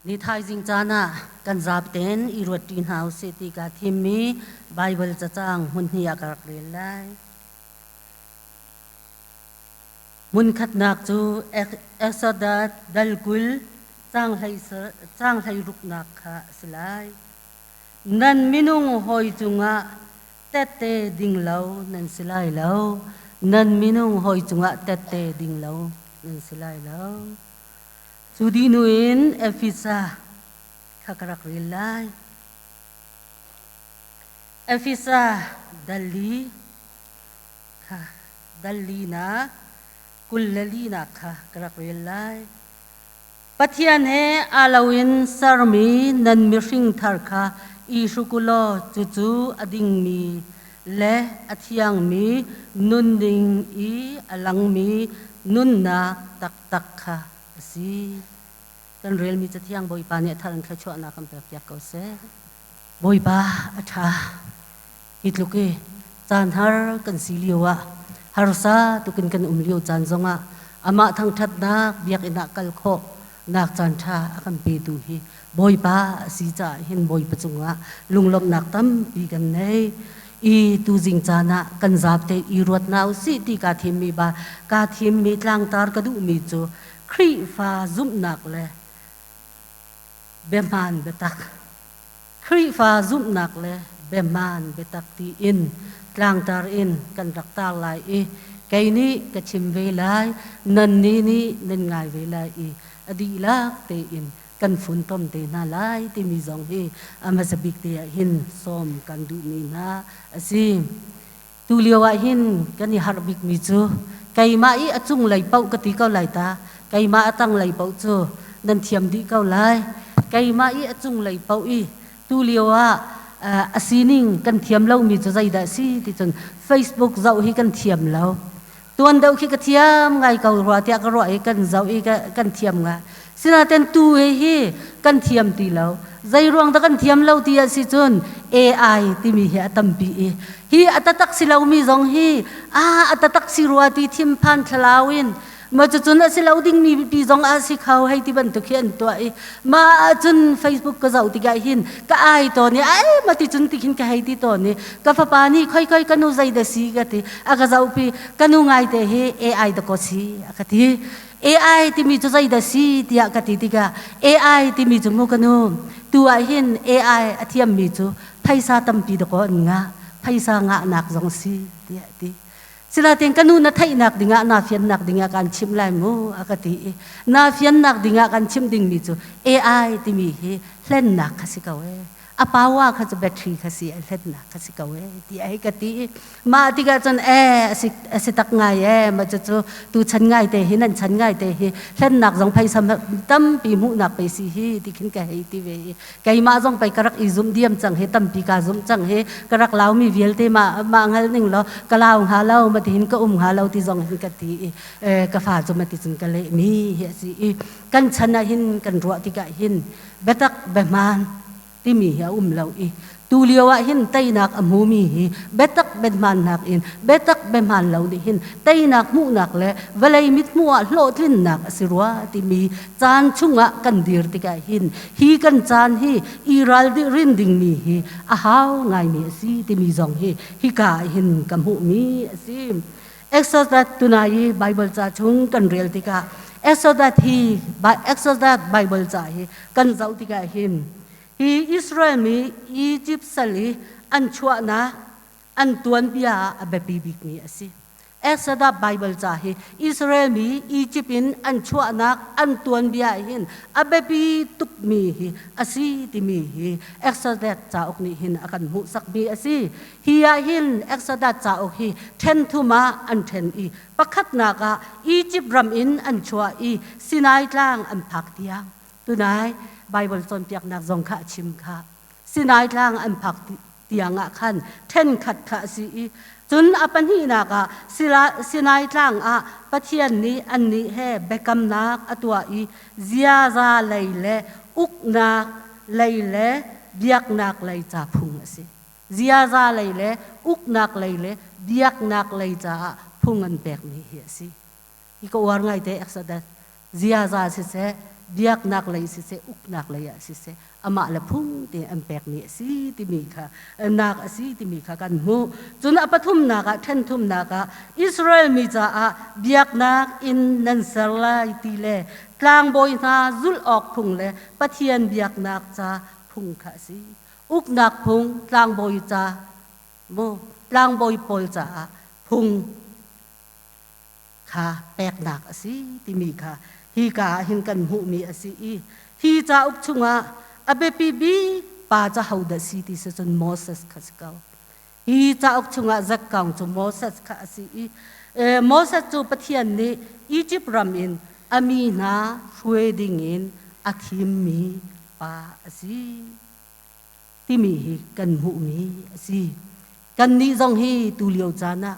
Ni thaizing caan ah kan zaapten i ruatṭi hna usih ti kaa thimmi Baibal cacang hmun hnih ah ka rak rel lai. Hmun khatnak cu Exodus dal 20 caang 16nak kha a si lai. Nan minung hawi cungah tette ding lo nan si lai lo. Nan minung hawi cungah tette ding lo nan si lai lo. Cu dih hnu in Efesa kha ka rak rel lai. Efesa dal li kha dal linak 22nak kha ka rak rel lai. Pathian he aa loin sermi nan mihring thar kha i hruk u law cucu a dingmi le a thiangmi nunning i a langmi nunnak taktak kha a si. Kan relmi Cathiang Bawipa nih a thar in thluachuahnak kan pekpiak ko seh. Bawipa a ṭha. Hi tluk i caan har kan si lio ah harsa tukin kan um lio caan zongah amah thangṭhatnak biakinn ah kal khawh nak caan ṭha a kan petu hi Bawipa a si caah hin Bawipa cungah lunglawmhnak tampi kan nei. I tuzing caan ah kan zapte i ruat hna usih ti kaa thimmi ba kaa thimmi tlangtar ka duhmi cu Khrihfa zumhnak le biahmaan biatak Khrihfa zumhnak le biahmaan biatak tiin tlangtar in kan rak tar lai i kei nih ka chim ve lai nannih nih nan ngai ve lai i a dihlak tein kan funtom te hna lai timi zong hi a hmasa bik te ah hin sawm kan duhmi hna a si. Tu lio ah hin kan i harh bikmi cu keimah i a cunglei paoh ka ti ko lai ta, keimah a tanglei paoh cu nan thiam dih ko lai. Keimah i a cunglei paoh i tu lio ah a sining kan thiam lomi cu zeidah a si ti cun Facebook zoh hi kan thiam lo. Tuan deuh khi ka thiam ngai ko rua tiah ka ruah i kan zoh i kan thiam ngai. Sinain tu he hi kan thiam ti lo. Zei ruang dah kan thiam lo ti a si cun AI timi hi a tampi i hi a tatak si lomi zong hi a a tatak si rua ti thinphan thlalau in ma cucun a si lo dingmi pi zong a si kho hei ti bantuk hi an tuah i mah ahcun Facebook ka zoh tikah hin ka ai tawn i ai ma ti cun ti khin ka hei ti tawn i ka fapa nih khoi khoi ka nu zei da si ka ti a ka zohpi ka nu ngai te hi AI da ko si a ka ti. AI timi cu zei dah si tiah ka ti tikah AI timi cu mu ka nu tu ah hin AI a thiammi cu phaisa tampi dakaw an ngah, phaisa ngahnak zong si tiah a ti. Sinain ka nu na theihnak dingah naa fiannak dingah kan chimh lai mu a ka ti i naa fiannak dingah kan chimh dingmi cu AI timi hi hlennak kha si ko ee. A power kha cu battery kha si a hlennak kha si ko ee ti ai ka ti i mah tikah cun ee a si tak ngai ee mah cucu tu chan ngai te hi nan chan ngai te hi hlennak zong phaisa tampi hmuhnak pei si hi ti khin ka hei ti ve i keimah zong pei ka rak i zumh diam cang hi tampi kaa zumh cang hi ka rak laumi vialte mah mah hngal ning law ka lau hnga lo ma tihin ka um hnga lo ti zong hin ka ti i ka fa cu ma ti cun ka lehmi hi a si i kan chan ah hin kan ruah tikah hin biatak biahmaan timi hi a um lo i tu lio ah hin teinak a hmumi hi biatak biahmaan in biatak biahmaan lo nih hin teinak hmuhnak le vawlei mithmuh ah hlawhtlinnak a si rua timi caan chungah kan dir tikah hin hi kan caan hi i ral rin dingmi hi a hau ngaimi a si timi zong hi hika ah hin ka hmuhmi a si. Exodus tunai i Bible ca chung kan rel tikah Exodus hi Exodus Bible ca hi kan zoh tikah hin hi Israel mi Egypt sal i an chuahnak an tuanbia ah a biapi bikmi a si. Exodus Bible ca hi Israel mi Egypt in an chuahnak an tuanbia hin a biapi tukmi hi a si timi hi Exodus cauk nih hin a kan hmuhsakmi a si. Hi ah hin Exodus cauk hi ṭhen thum ah an ṭhen i pakhatnak ah Egypt ram in an chuah i Sinai tlang an phak tiang tunai Bible cawnpiaknak zong kha a chim kha Sinai tlang an phak tiang ah khan ṭhenkhat kha a si i cun a pahnihnak ah Sinai tlang ah Pathian nih annih he biakamnak a tuah i ziaza lei le uknak lei le biaknak lei ca phung a si. Ziaza lei le uknak lei le biaknak lei caah phung an pekmi hi a si. Hi ka uar ngaite Exodus ziaza siseh, biaknak lei siseh, uknak lei ah siseh, amah le phung te an pekmi a si timi kha nak a si timi kha kan hmuh. Cun a pathumnak ah, ṭhenthumnak ah, Israel mi caah biaknak inn nan ser lai ti le tlangbawi hna zulh awk phung le Pathian biaknak ca phung kha a si. Uknak phung, tlangbawi ca mu tlangbawi pawl caah phung kha peknak a si timi kha hika ah hin kan hmuhmi a si i hi cauk chungah a biapi bik pa ca hodah si ti si cun Moses kha si ko. Hi cauk chungah zakkang cu Moses kha a si i Moses cu Pathian nih Egypt ram in a mi hna hruai dingin a thimmi pa a si timi hi kan hmuhmi a si. Kannih zong hi tulio caan ah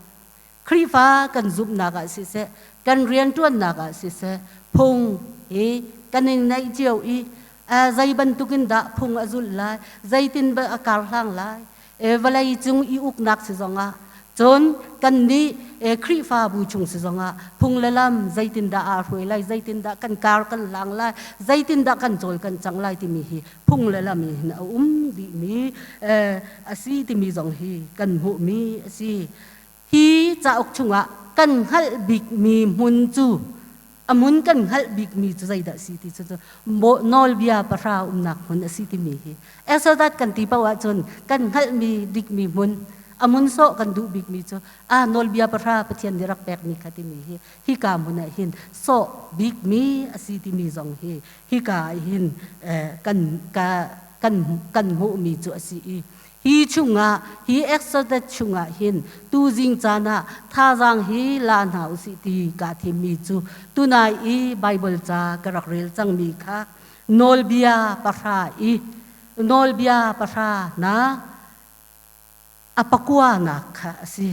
Khrihfa kan zumhnak ah siseh, kan rianṭuannak ah siseh, phung hi kan i neih cio i zei bantukin dah phung a zulh lai, zeitin a karhlang lai, vawlei cung i uknak si zongah, cun kannih Khrihfabu chung si zongah phung le lam zeitindah aa hruai lai, zeitindah kan kar kan hlang lai, zeitindah kan cawl kan cang lai timi hi phung le lam in a um dihmi a si timi zong hi kan hmuhmi a si. Hi cauk chungah kan hngalh bikmi hmun cu a hmun kan hngalh bikmi cu zeidah a si ti cu nawlbia pahra umnak hmun a si timi hi Exodus kan ti paoh ahcun kan hngalhmi dikmi hmun a hmun sawh kan duh bikmi cu a nawlbia pahra Pathian nih rak pekmi kha timi hi hika hmun ah hin sawh bikmi a si timi zong hi hika ah hin kan kan kan hmuhmi cu a si i Hi chungah, hi Exodus chungah hin tuzing caan ah thazaang hi la hna usih ti kaa thimmi cu tunai i Baibal ca ka rak rel cangmi kha nawlbia pahra i nawlbia pahra na a pakuanak kha a si.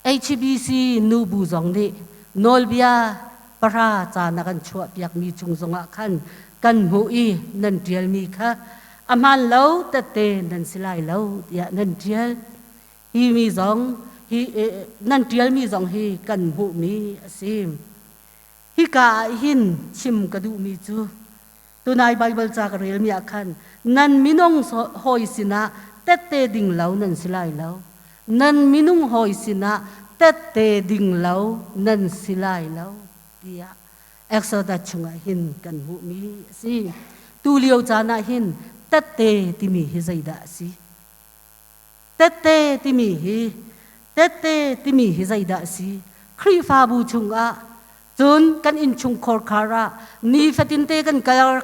HBC nubu zong nih nawlbia pahra ca na kan chuahpiakmi chung zongah khan kan hmuh i nan ṭialmi kha a hmaan lo tette nan si lai lo tiah nan ṭial. Hi mi zong hi nan ṭialmi zong hi kan hmuhmi a si. Hika ah hin chim ka duhmi cu tunai Baibal ca ka relmi ah khan nan minung hawi sinah tette ding lo nan si lai lo. Nan minung hawi sinah tette ding lo nan si lai lo tiah Exodus chungah hin kan hmuhmi a si. Tu lio caan ah hin tette timi hi zeidah a si? Tette timi hi tette timi hi zeidah a si? Khrihfabu chungah cun kan innchungkhar khar ah nifatinte kan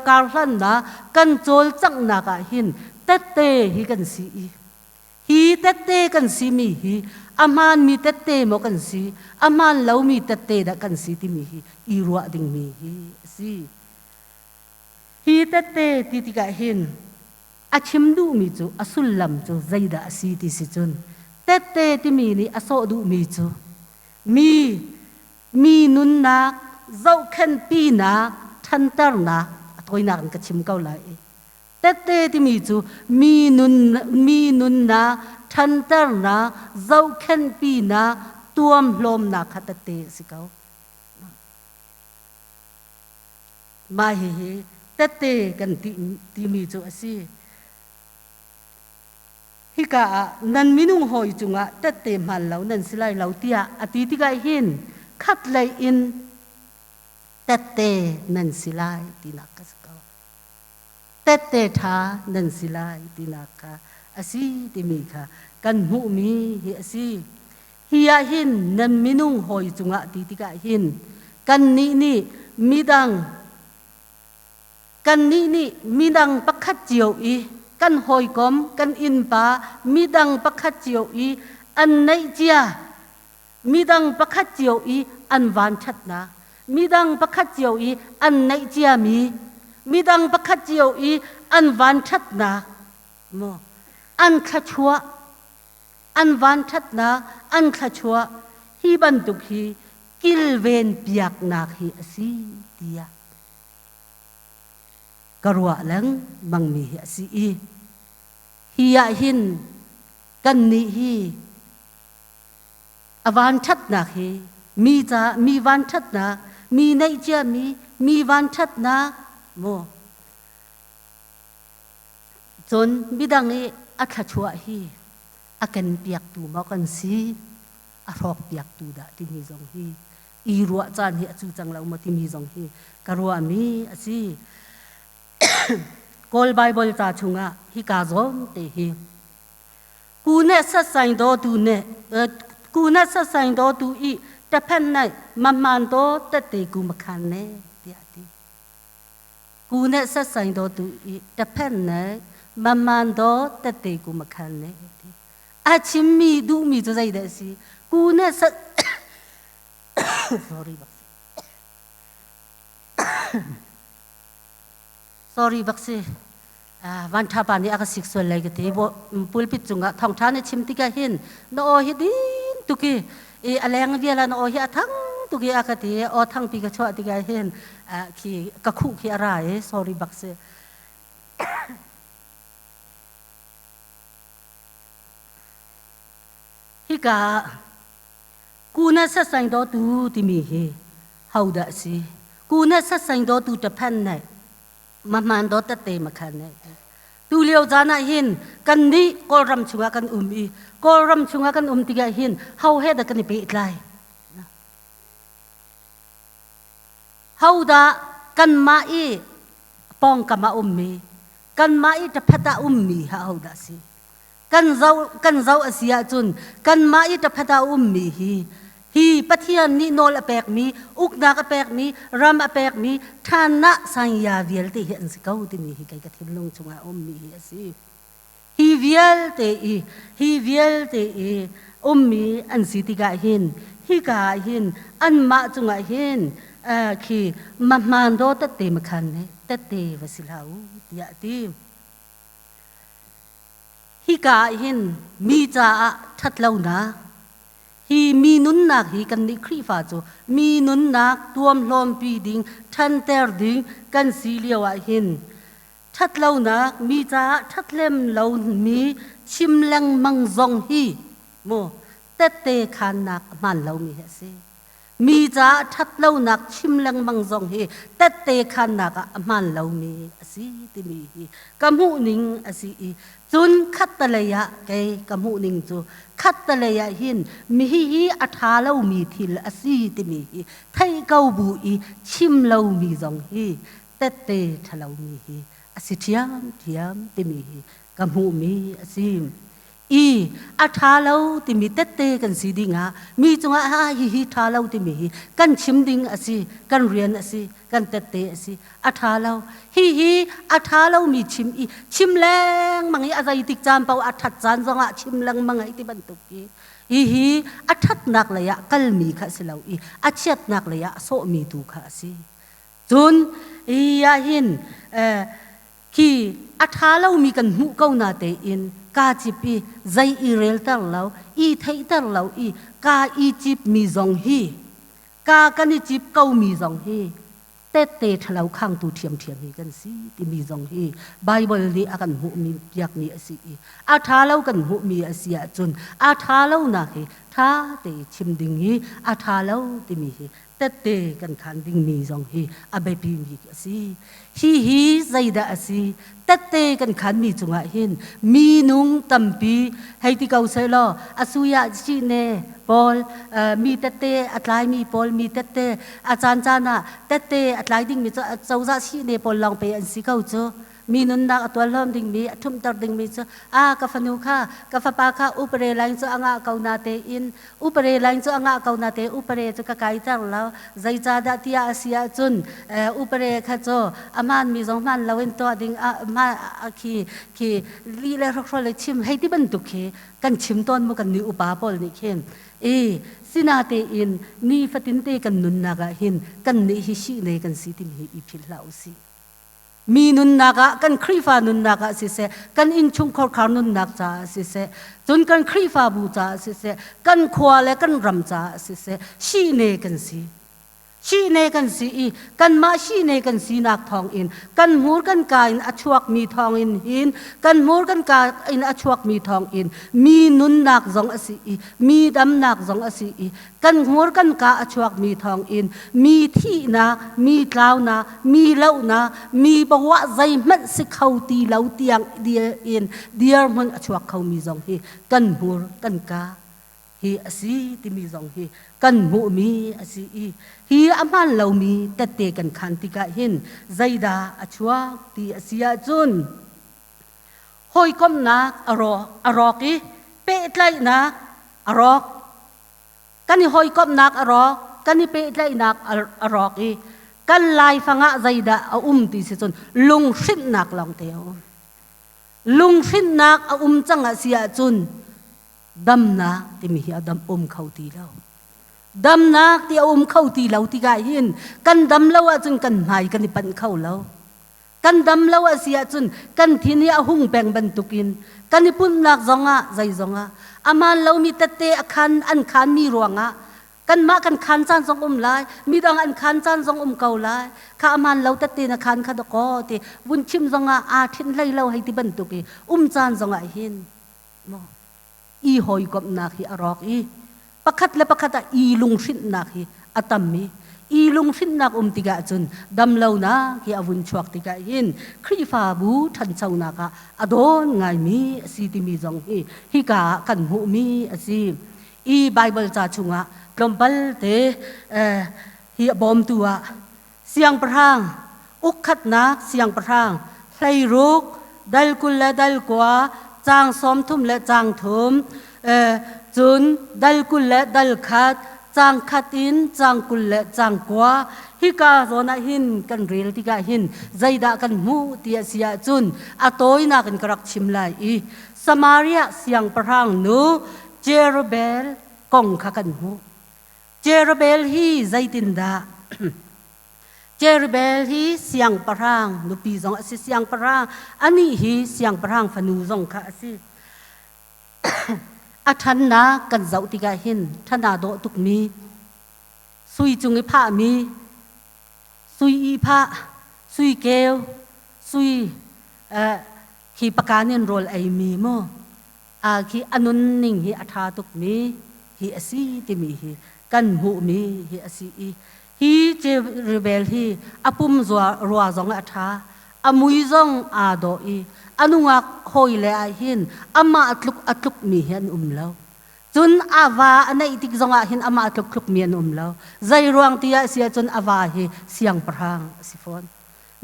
kar hlannak kan cawlcanghnak ah hin tette hi kan si i hi tette kan simi hi a hmaanmi tette maw kan si, a hmaan lomi tette dah kan si timi hi i ruah dingmi hi a si. Hi tette ti tikah hin a chim duhmi cu a sullam cu zeidah a si ti si cun tette timi nih a sawh duhmi cu mi mi nunnak zohkhenhpinak ṭhanternak a tawinak in ka chim ko lai i tette timi cu mi nun mi nunnak ṭhanternak zohkhenhpinak tuamhlawmnak kha tette a si ko. Mah hihi tette kan ti, timi cu a si. Hika ah nan minung hawi cungah tette hmaan lo nan si lai lo tiah a ti tikah hin khatlei in tette nan si lai tinak ka si ko. Tette ṭha nan si lai tinak kha a si timi kha kan hmuhmi hi a si. Hi ah hin nan minung hawi cungah ti tikah hin kannih nih midang kannih nih midang pakhat cio i kan hawikom kan innpa midang pakhat cio i an neih cia midang pakhat cio i an vanṭhatnak midang pakhat cio i an neih ciami midang pakhat cio i an vanṭhatnak maw an thluachuah an vanṭhatnak, an thluachuah hi bantuk hi kilven piaknak hi a si tiah ka ruah lengmangmi hi a si i hi ah hin kannih hi a vanṭhatnak hi mi ca mi vanṭhatnak mi neih ciami mi vanṭhatnak. Mu. Cun midang i a thluachuah hi a ken piaktu maw kan si, a hrawk piaktu dah timi zong hi i ruah caan hi a cu cang lo maw timi zong hi ka ruahmi a si. Kawl Baibal ca chungah hika zawn te hi กูเนสัตสังโตตูเนกูเนสัตสังโตตูอีตะเพันในมะมันโตตะเตกูมะคันเนtiah a ti. กูเนสัตสังโตตูอีตะเพันในมะมันโตตะเตกูมะคันเนti. A chimmi duhmi cu zeidah a si? กูเนสัต sorry bak si. Sorry bak si. Van ṭha pa nih a ka sik sual lai ka ti. Pulpit cungah thawngṭha na chim tikah hin na aw hi din tuk i i a leng vial ah na aw hi a thang tuk i a ka ti. Aw thangpi ka chuah tikah hin khi ka khuh khi a ra i sorry bak si. Hika kuna sasang dawtu timi hi hodah a si? Kuna sasang dawtu ṭaphan nih mahman dawt tete makhan nih tu lio caan ah hin kan nih Kawlram chungah kan um i Kawlram chungah kan um tikah hin ho he dah kan i pehtlai? Ho dah kanmah i pawngkam ah ummi kanmah i ṭaphat ah ummi ha ho dah si? Kan zoh kan zoh a si ahcun kanmah i ṭaphat ah ummi hi hi Pathian nih nawl a pekmi uknak a pekmi ram a pekmi ṭhannak sangya vialte hi an si ko timi hi kei ka thinlung chungah a ummi hi a si. Hi vialte i hi vialte i ummi an si tikah hin hika ah hin anmah cungah hin khi mahmaan daw tette makhan nih tette va si hlah u tiah a ti. Hika ah hin mi caah ṭhatlonak, hi mi nunnak hi kannih Khrihfa cu mi nunnak tuamhlawmpi ding, ṭhanter ding kan si lio ah hin ṭhatlonak, mi caah ṭhatlem lomi chim lengmang zong hi mu tette khannak a hmaan lomi hi a si. Mi caah ṭhatlonak chim lengmang zong hi tette khannak ah a hmaan lomi a si timi hi ka hmuhning a si i cun khattalei ah kei ka hmuhning cu khattalei ah hin mi hihi a ṭha lomi thil a si timi hi theih ko bu i chim lomi zong hi tette ṭhalomi hi a si ṭhiamṭhiam timi hi ka hmuhmi a si. I a ṭha lo timi tette kan si dingah mi cungah ha hihi ṭha lo timi hi kan chim ding a si, kan rian a si, kan tette a si. A ṭha lo. Hihi a ṭha lomi chim i chim lengmang i a zeitik caan paoh a ṭhat caan zongah chim lengmang ai ti bantuk hi hihi a ṭhatnak lei ah kalmi kha a si lo i a chiatnak lei ah a sawhmi tu kha a si. Cun hi ah hin khi a ṭha lomi kan hmuh ko na tein kaa cip i zei i relter lo, i theihter lo i kaa i cipmi zong hi kaa kan i cip komi zong hi tette ṭhalo khangtu ṭhiamṭhiam hi kan si timi zong hi Baibal nih a kan hmuhmi piakmi a si i a ṭha lo kan hmuhmi a si ahcun a ṭha lonak hi ṭha te chim ding hi a ṭha lo timi hi tette kan khan dingmi zong hi a biapimi a si. Hihi zeidah a si? Tette kan khanmi cungah hin minung tampi hei ti ko seh law a sui ah sine pawl mi tette a tlaimi pawl mi tette a caan caan ah tette a tlai dingmi cu cozah sine pawl lawng pe an si ko cu. Mi nunnak a tualhlawm dingmi a ṭhumhter dingmi cu a ka fanu kha ka fapa kha upare laing cu a ngah ko na tein upare laing cu a ngah ko na te upare cu ka kaiter lo zeicahdah tiah a si ahcun upare kha cu a hmaanmi zong hmaan loin tuah ding a khi khi lih le hrokhrol le chim hei ti bantuk khi kan chim tawn mu kan ni upa pawl nih khin i sinatein ni fatin te kan nunnak ah hin kan nih hi shi ne kan si timi hi i philh hlah usih. Mi nunnak ah kan Khrihfa nunnak ah siseh, kan innchungkhar nunnak caah siseh, cun kan Khrihfabu caah siseh, kan khua le kan ram caah siseh, sine kan si. Shine kan si i kanmah shine kan sinak thawngin kan hmur kan ka in a chuakmi thawngin hin kan hmur kan ka in a chuakmi thawngin mi nunnak zong a si i mi damnak zong a si i kan hmur kan ka a chuakmi thawngin mi thihnak mi tlaunak mi lohnak mi bawah zeihmanh si kho ti lo tiang in dirhmun a chuak khomi zong hi kan hmur kan ka hi a si timi zong hi kan hmuhmi a si i hi a hmaan lomi tette kan khan tikah hin zeidah a chuak ti a si ahcun hawikomhnak a rawk i pehtlaihnak a rawk. Kan i hawikomhnak a rawk, kan i pehtlaihnak a rawk i kan laifang ah zeidah a um ti si cun lunghrinhnak lawngte a um. Lunghrinhnak a um cang a si ahcun damnak timi hi a dam um kho ti lo. Damnak ti a um kho ti lo tikah hin kan dam lo ahcun kan hmai kan i panh kho lo. Kan dam lo a si ahcun kan thin hi a hung peng bantukin kan i punhnak zongah zei zongah aman lomi tette a khan an khanmi ruangah kanmah kan khan caan zong um lai, midang an khan caan zong um ko lai. Kha aman lo tette na khan kha dakaw ti vun chim zongah aa ṭhinh hlei lo hei ti bantuk i um caan zongah hin maw i hawikomhnak hi a rawk i pakhat le pakhat ah i lunghrinhnak hi a tam i i lunghrinhnak um tikah cun damlonak hi a vun chuak tikah hin Khrihfabu ṭhanchonak ah a dawn ngaimi a si timi zong hi hika ah kan hmuhmi a si. I Baibal ca chungah tlawmpal te hi a bawmtu ah siangpahrang ukkhatnak siangpahrang hleiruk dal 20 le dal 9 caang 30 le caang 3, cun dal 20 le dal 1 caang 1 in caang 20 le caang 9. Hika zawn ah hin kan rel tikah hin zeidah kan hmuh ti a si ahcun a tawinak in ka rak chim lai i Samaria siangpahrang nu Jerubel kong kha kan hmuh. Jerubel hi zeitindah? Jerubel hi siangpahrang nupi zong a si, siangpahrang anih hi siangpahrang fanu zong kha a si. A ṭhannak kan zoh tikah hin ṭhan aa dawh tukmi, sui cung i phahmi, sui i phah, sui keu, sui khi pakan in rawl eimi mu, khi a nunning hi a ṭha tukmi hi a si timi hi kan hmuhmi hi a si i hi Jerubel hi a pum rua zong a ṭha, a mui zong aa dawh i a nungak hawile ah hin amah tluk a tlukmi hi an um lo. Cun a va a neih tik zongah hin amah tluk tlukmi an um lo. Zei ruang ti ah si ahcun a va hi siangpahrang a si fawn.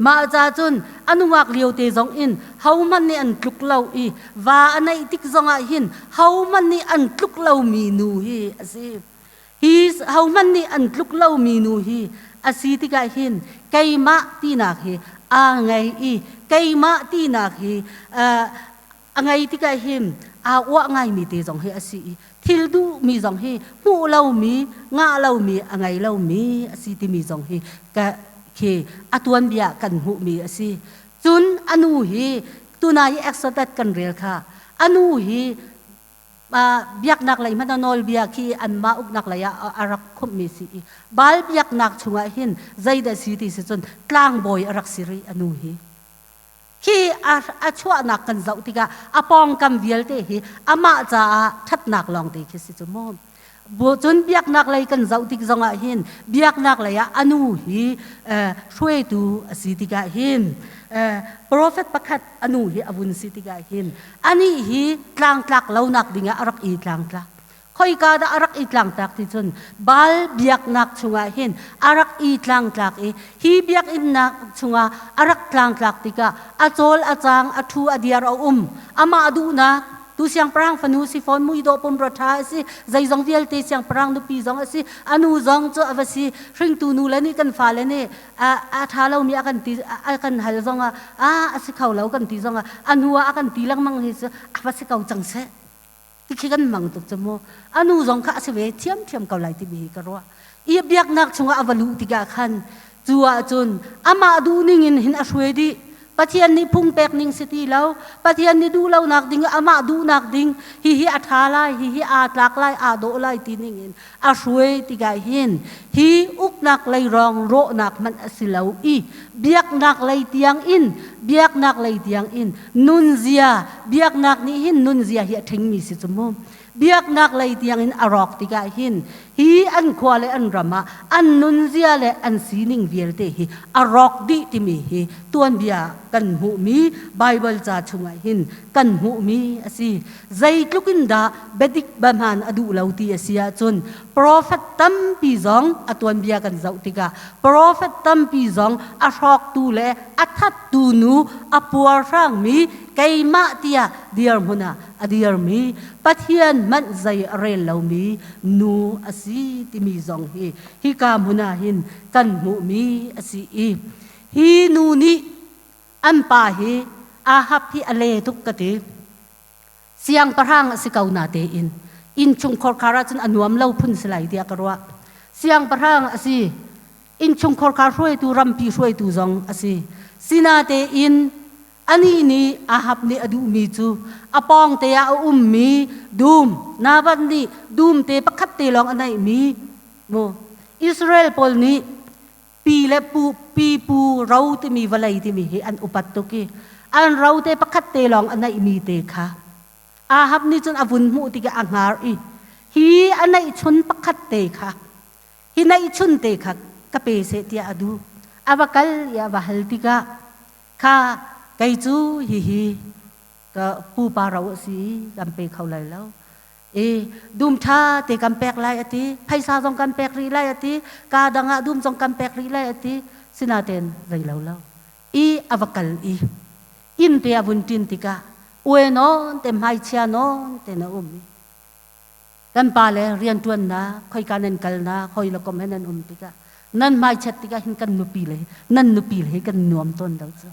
Mah ca cun a nungak lio te zong in hohmanh nih an tluk lo i va a neih tik zongah hin hohmanh nih an tluk lomi nu hi a si. Hi hohmanh nih an tluk lomi nu hi a si tikah hin keimah tinak hi aa ngei i keimah tinak hi a ngei tikah hin aa uah ngaimi te zong hi a si i thil duhmi zong hi hmuh lomi ngah lomi a ngei lomi a si timi zong hi ka khi a tuanbia kan hmuhmi a si. Cun a nu hi tunai i Exodus kan rel kha a nu hi biaknak lei hmanh nawlbia khi anmah uknak lei ah a rak khumhmi si i Baal biaknak chungah hin zeidah si ti si cun tlangbawi a rak si rih a nu hi. Hi a chuahnak kan zoh tikah a pawngkam vialte hi amah caah ṭhatnak lawngte khi si cu mu. Cun biaknak lei kan zoh tik zongah hin biaknak lei ah a nu hi hruaitu a si tikah hin profet pakhat a nu hi a vun si tikah hin anih hi tlangtlak lonak dingah a rak i tlangtlak. Khoika dah a rak i tlangtlak ti cun Baal biaknak chungah hin a rak i tlangtlak i hi biakinnak chungah a rak tlangtlak tikah a cawl a caang a ṭhu a diar a um amah duhnak tu siangpahrang fanu si fawn muidawh pumrua ṭha a si zeizong vialte siangpahrang nupi zong a si a nu zong cu a va si hringtu nu le nih kan fale nih a ṭha lomi a kan ti a kan hal zongah a a si kho lo kan ti zongah a hnu ah a kan ti lengmang hi cu a va si ko cang seh ti khi kan mang tuk cu mu. A nu zong kha a si ve thiamthiam ko lai timi hi ka ruah. I biaknak chungah a va luh tikah khan cu ahcun amah duhning in hin a hruai dih. Pathian nih phung pek ning si ti lo. Pathian nih duh lonak ding amah duhnak ding hihi a ṭha lai, hihi aa tlak lai, aa dawh lai ti ning in a hruai tikah hin hi uknak lei rong rawhnak hmanh a si lo i biaknak lei tiang in biaknak lei tiang in nunzia biaknak nih hin nunzia hi a ṭhingmi si cu mu. Biaknak lei tiangin a rawk tikah hin hi an khua le an ram ah an nunzia le an sining vialte hi a rawk dih timi hi tuanbia kan hmuhmi Baibal ca chungah hin kan hmuhmi a si. Zeitluk in dah biadik biahmaan a duh lo ti a si ahcun profet tampi zong a tuanbia kan zoh tikah profet tampi zong a hrawktu le a thattu nu a puarhrangmi keimah tiah dirhmun ah a dirmi Pathian hmanh zei a rel lomi nu a si timi zong hi hika hmun ah hin kan hmuhmi a si i hi nu nih an pa hi Ahab hi a le tuk ka ti. Siangpahrang a si ko na tein innchungkhar khar ahcun a nuam lo phun si lai tiah ka ruah. Siangpahrang a si innchungkhar khar hruaitu rampi hruaitu zong a si. Sinatein Anih nih Ahab nih a duhmi cu a pawngte ah a ummi dum Nabat nih dum te pakhat te lawng a neihmi mu Israel pawl nih pi le pu pi pu ro timi vawlei timi hi an upat tuk i an ro te pakhat te lawng a neihmi te kha Ahab nih cun a vun hmuh tikah a hngar i hi a neihchun pakhat te kha hi neihchun te kha ka pe seh tiah a duh. A va kal i a va hal tikah Kha kei cu hihi ka pupa ro a si i kan pe kho lai lo. I dum ṭha te kan pek lai a ti, phaisa zong kan pek rih lai a ti, kaa dang ah dum zong kan pek rih lai a ti, sinaten zei lo lo. I a va kal i inn te a vun ṭin tikah ue nawn te hmaichia nawn te na um i kan pa le rianṭuannak khoika nan kalnak hoi le kom he nan um tikah nan hmaichiat tikah hin kan nupi le nan nupi le hi kan nuam tawn lo cu.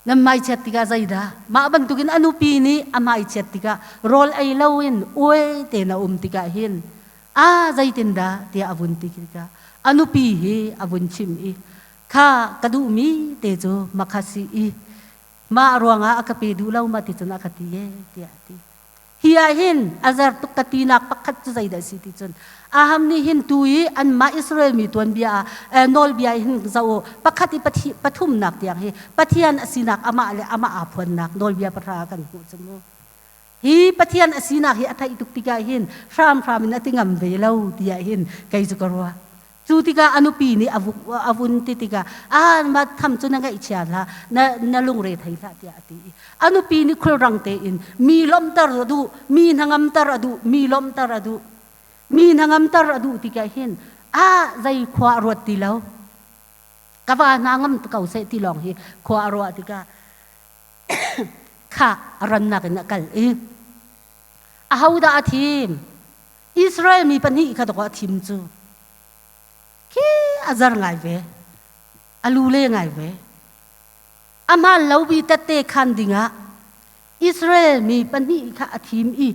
Nan hmaichiat tikah zeidah mah bantukin a nupi nih a hmaichiat tikah rawl ei loin uai tein a um tikah hin a zeitindah tiah a vun ti tikah a nupi hi a vun chim i kha ka duhmi te cu makha si i mah ruangah a ka pe duh lo ma ti cun a ka ti e tiah a ti. Hi ah hin a zer tuk ka tinak pakhat cu zeidah a si ti cun Aham nih hin tu i anmah Israel mi tuanbia ah nawlbia hin zoh u pakhat i pathumnak tiang hi Pathian a sinak amah le amah aa phuannak nawlbia pahra kan hmuh cu mu. Hi Pathian a sinak hi a theih tuk tikah hin hramhram in a ti ngam ve lo tiah hin kei cu ka ruah. Cu tikah a nupi nih a vun ti tikah ah ma tham cu na ngaihchia hlah na na lungre thei hlah tiah a ti i a nupi nih khulrang tein mi lawmhter a duh mi hnangamter a duh mi lawmhter a duh mi hnangamter a duh tikah hin ah zei khua a ruat ti lo ka va hna ngam ko seh ti lawng hi khua a ruah tikah kha a rannak in a kal i ahodah a thim Israel mi pahnih kha dawh a thim cu khi a zar ngai ve a lule ngai ve a hmaan lomi tette khan dingah Israel mi pahnih kha a thim i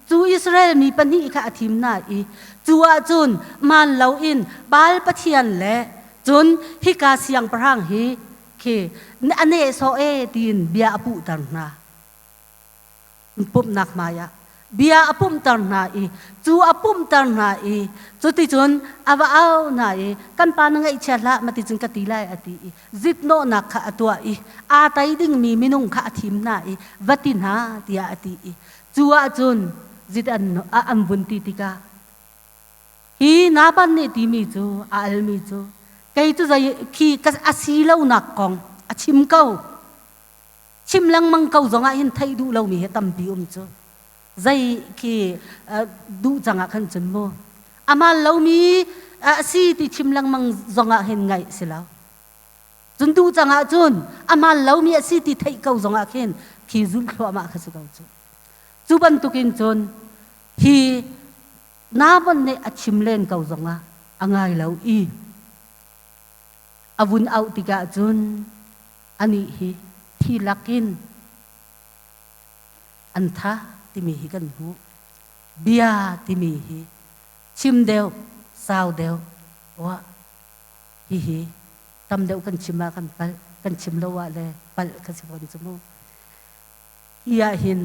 cu Israel mi pahnih kha a thim hna i cu ahcun hmaan loin Baal pathian le cun hika siangpahrang hi khi a nehsawh e tiin bia a puhter hna. Pumhnak hmaiah bia a pumhter hna i cu a pumhter hna i cuticun a va au hna i kan pa na ngaihchia hlah ma ticun ka ti lai a ti i zitnawhnak kha a tuah i aa tei dingmi minung kha a thim hna i va ti hna tiah a ti i cu ahcun zit an an vun ti tikah hi Naban nih timi cu a almi cu kei cu zei khi a si lonak kong a chim ko. Chim lengmang ko zongah hin theih duh lomi hi tampi um cu. Zei khi duh cang ah khan cun mu. A hmaan lomi a si ti chim lengmang zongah hin ngaih si lo. Cun duh cang ah cun a hmaan lomi a si ti theih ko zongah khin khi zulh thluahmah kha si ko cu. Cu bantukin cun hi Nabon nih a chim len ko zongah a ngai lo i a vun auh tikah cun anih hi thi lakin an tha timi hi kan hmuh. Bia timi hi chim deuh, sau deuh, wa hihi tam deuh kan chim ah kan palh. kan chim lo ah le palh kha si fawn cu mu. Hi ah hin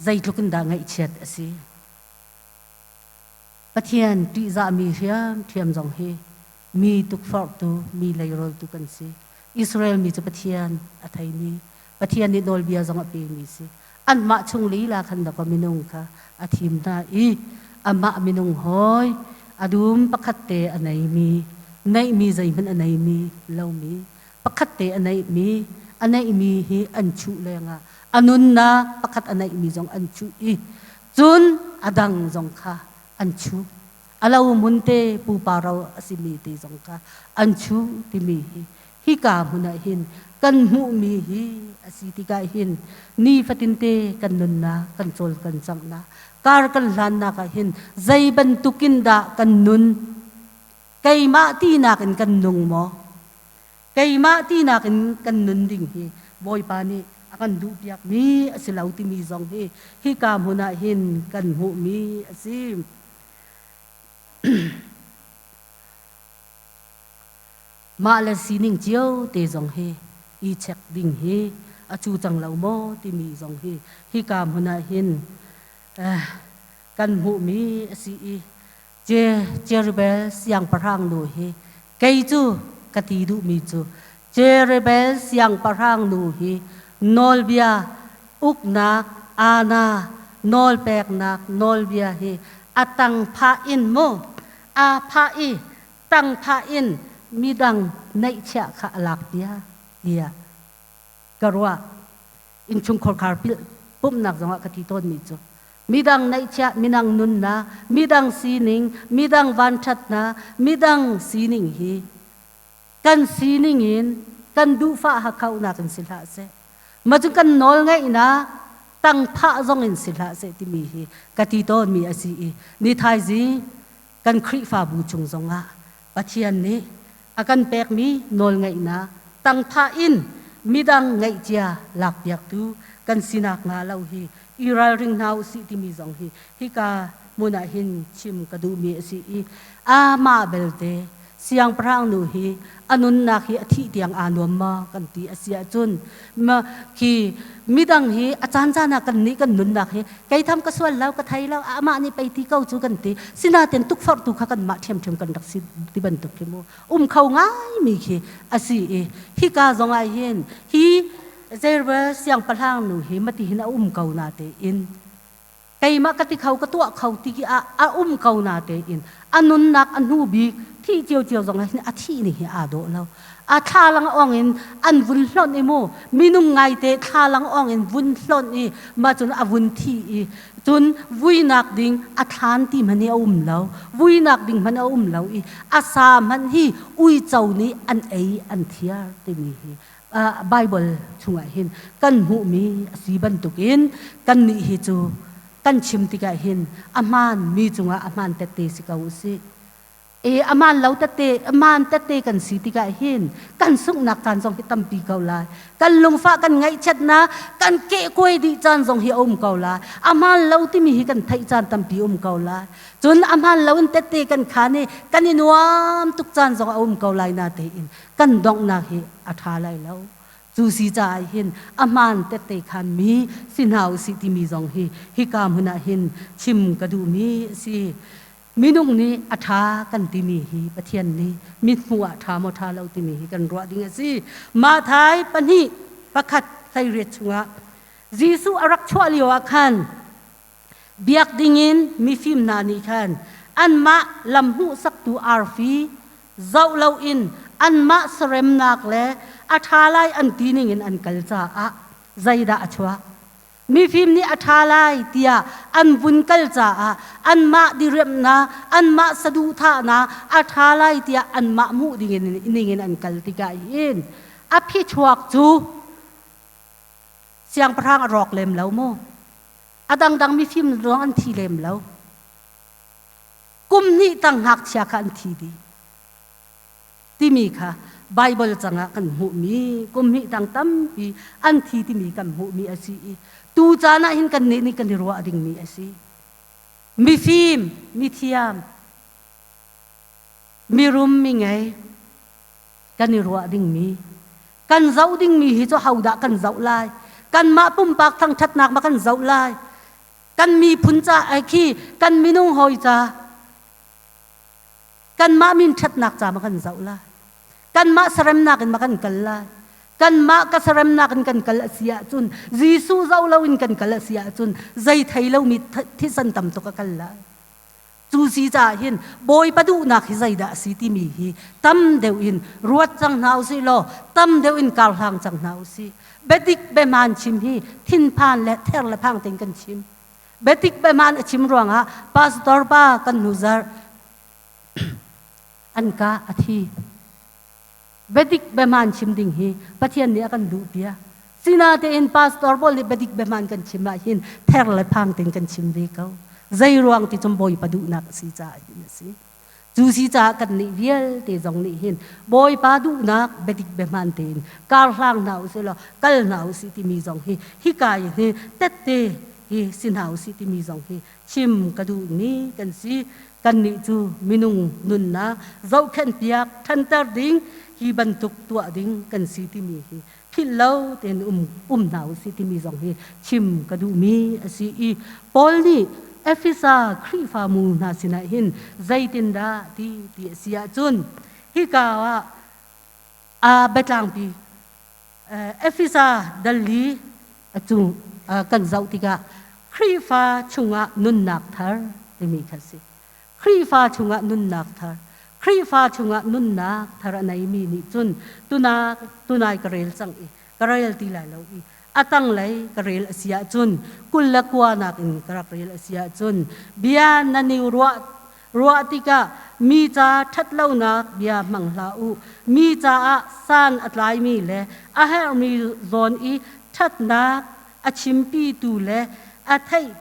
zeitluk in dah ngaihchiat a si. Pathian ṭihzahmi hriamṭhiam zong hi mi tukforhtu, mi leiroltu kan si. Israel mi cu Pathian a theimi, Pathian nih nawlbia zong a pemi si. Anmah chung lila khan dakaw minung kha a thim hna i amah minung hawi a dum pakhat te a neimi, neihmi zeihmanh a neimi lomi, pakhat te a neihmi, a neihmi hi an chuh lengah a nunnak pakhat a neihmi zong an chuh i cun a dang zong kha an chuh. A lo hmun te pupa ro a simi te zong kha an chuh timi hi hika hmun ah hin kan hmuhmi hi a si tikah hin nifatinte kan nunnak kan cawl kan canghnak kar kan hlannak ah hin zei bantukin dah kan nun? Keimah tinak in kan nung maw? Keimah tinak in kan nun ding hi Bawipa nih a kan duhpiakmi a si lo timi zong hi hika hmun ah hin kan hmuhmi a si. Mah le sining cio te zong hi i check ding hi a cu cang lo maw timi zong hi hika hmun ah hin kan hmuhmi a si i Jerubbel siangpahrang nu hi kei cu ka ti duhmi cu Jerubbel siangpahrang nu hi nawlbia uknak ana nawlpeknak nawlbia hi a tang phah in mu aa phah i tang phah in midang neihchiah kha a lak piak tiah ka ruah. Innchungkhar khar pumhnak zongah ka ti tawnmi cu midang neihchiah, midang nunnak, midang sining, midang vanṭhatnak, midang sining hi kan sining in kan duhfah hakkauhnak in si hlah seh. Mah cu kan nawl ngeihnak tangphah zong in si hlah seh timi hi ka ti tawnmi a si i ni thaizing kan Khrihfabu chung zongah Pathian nih a kan pekmi nawlngeihnak tangphah in midang ngeihcia lakpiaktu kan sinak hnga lo hi i ralring hna usih timi zong hi hika hmun ah hin chim ka duhmi a si i amah belte siangpahrang nu hi a nunnak hi a thih tiang aa nuam maw kan ti a si ahcun khi midang hi a caan caan ah kan nih kan nunnak hi kei tham ka sual lo ka thei lo amah nih pei ti ko cu kan ti. Sinain tukforhtu kha kanmah ṭhiamṭhiam kan rak si ti bantuk khi mu um kho ngaimi khi a si i hika zong ah hin hi Zerubbabel siangpahrang nu hi mati hin a um ko na tein keimah ka ti kho ka tuah kho ti khi a um ko na tein a nunnak a hnu bik thih ciocio zong ah hin a thih ni hi aa dawh lo. A thlalang ong in an vun hlonh i mu minung ngaite thlalang ong in vun hlonh i mah cun a vun thi i cun vuinak ding a thlan ti hmanh hi a um lo, vuinak ding hmanh a um lo i a sa hmanh hi uico nih an ei an thiar timi hi Bible chungah hin kan hmuhmi a si bantukin kannih hi cu kan chim tikah hin a hmaan mi cungah a hmaan tette si ko usih. E aman lo tete aman tete kan si tikah hin kan sunghnak caan zong hi tampi ko lai. Kan lungfah kan ngaihchiatnak kan kehkuai dih caan zong hi a um ko lai. Aman lo timi hi kan theih caan tampi um ko lai. Cun aman lo in tete kan khan i kan i nuam tuk caan zong a um ko lai na tein kan donghnak hi a ṭha lai lo. Cu si caah hin a hmaan tette khan mi si hna usih timi zong hi hika hmun ah hin chim ka duhmi a si. Minung nih a ṭha kan timi hi Pathian nih mithmuh ah ṭha maw ṭha lo timi hi kan ruah ding a si. Matthai 2:1-18 chungah Jesuh a rak chuah lio ah khan biak dingin mifim hna nih khan anmah lam hmuhsaktu arfi zoh loin anmah saremnak le a ṭha lai an ti ningin an kal caah zeidah a chuak? Mifim nih a ṭha lai tiah an vun kal caah anmah diriamhnak, anmah saduhthahnak a ṭha lai tiah anmah hmuh dingin ningin an kal tikah hin a phichuak cu siangpahrang a rawk lem lo mu. A dangdang mifim zong an thi lem lo. Kum hnih tang ngakchia kha an thi dih. Timi kha Baibal cangah kan hmuhmi kum hnih tang tampi an thi timi kan hmuhmi a si i tu caan ah hin kannih nih kan i ruah dingmi a si. Mifim, mithiam, mirum, mingei kan i ruah dingmi. Kan zoh dingmi hi cu hodah kan zoh lai? Kanmah pumpak thangṭhatnak ma kan zoh lai? Kan miphun ca khi kan minung hawi ca kanmah min ṭhatnak ca ma kan zoh lai? Kanmah saremnak in ma kan kal lai? Kanmah ka saremnak in kan kal a si ahcun Jesuh zoh loin kan kal a si ahcun zei thei lomi thisen tam tuk a kal lai. Cu si caah hin Bawipa duhnak hi zeidah a si timi hi tam deuh in ruat cang hna usih law tam deuh in karhlang cang hna usih. Biadik biahmaan chim hi thinphan le ther le phang tein kan chim. Biadik biahmaan a chim ruangah pastor pa kan hnu zarh an ka a thi. Biadik biahmaan chim ding hi Pathian nih a kan duh piak. Sinatein pastor pawl nih biadik biahmaan kan chim ah hin ther le phang tein kan chim ve ko. Zei ruang ti cun Bawipa duhnak a si caah hin a si. Cu si caah kan nih vialte zong nih hin Bawipa duhnak biadik biahmaan tein kar hlang hna usih law kal hna usih timi zong hi hika in hi tette hi si hna usih timi zong hi chim ka duhmi kan si. Kannih cu minung nunnak zohkhenhpiak ṭhanter ding hi bantuk tuah ding kan si timi hi philh lo tein um um hna usih timi zong hi chim ka duhmi a si i Paul nih Efesa Khrihfamu hna sinah hin zeitindah ti ti a si ahcun hika ah a biatlangpi Efesa dal li a cung kan zoh tikah Khrihfa chungah nunnak thar timi kha si. Khrihfa chungah nunnak thar. Khrihfa chungah nunnak thar a neimi nih cun tunak tunai ka rel cang i ka rel ti lai lo i a tanglei ka rel a si ahcun 29 nak in ka rak rel a si ahcun bia na ni ruah Ruah tikah mi ca ṭhatlonak bia hmang hlah u. Mi caah san a tlaimi le a herhmi zawn i ṭhatnak a chimpitu le a theih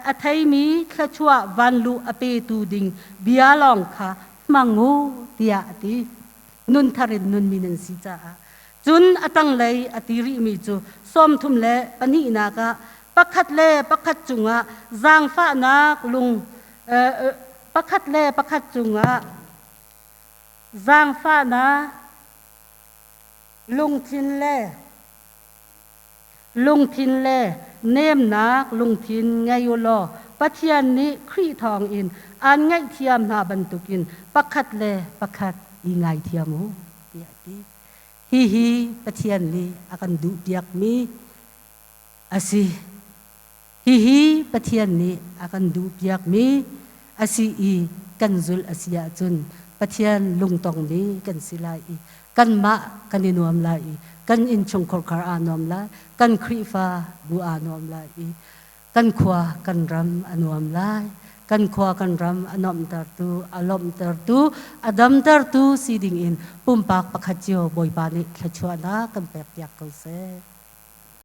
a theimi thluachuah vanluh a petu ding bia lawng kha hmang u tiah a ti. Nunthar in nunmi nan si caah. Cun a tanglei a ti rihmi cu 32nak ah pakhat le pakhat cungah zaangfahnak lung pakhat le pakhat cungah zaangfahnak lungthin le lungthin le nemnak lungthin ngei u law Pathian nih Khrih thawngin aan ngaihthiam hna bantukin pakhat le pakhat i ngaithiam u tiah a ti. Hihi Pathian nih a kan duhpiakmi a si. Hihi Pathian nih a kan duhpiakmi a si i kan zulh a si ahcun Pathian lungtongmi kan si lai i kanmah kan i nuam lai i kan innchungkhar aa nuam lai, kan Khrihfa bu aa nuam lai i kan khua kan ram a nuam lai. Kan khua kan ram a nuamhtertu, a lawmhtertu, a damtertu si ding in pumpak pakhat cio Bawipa nih thluachuahnak kan pekpiak ko seh.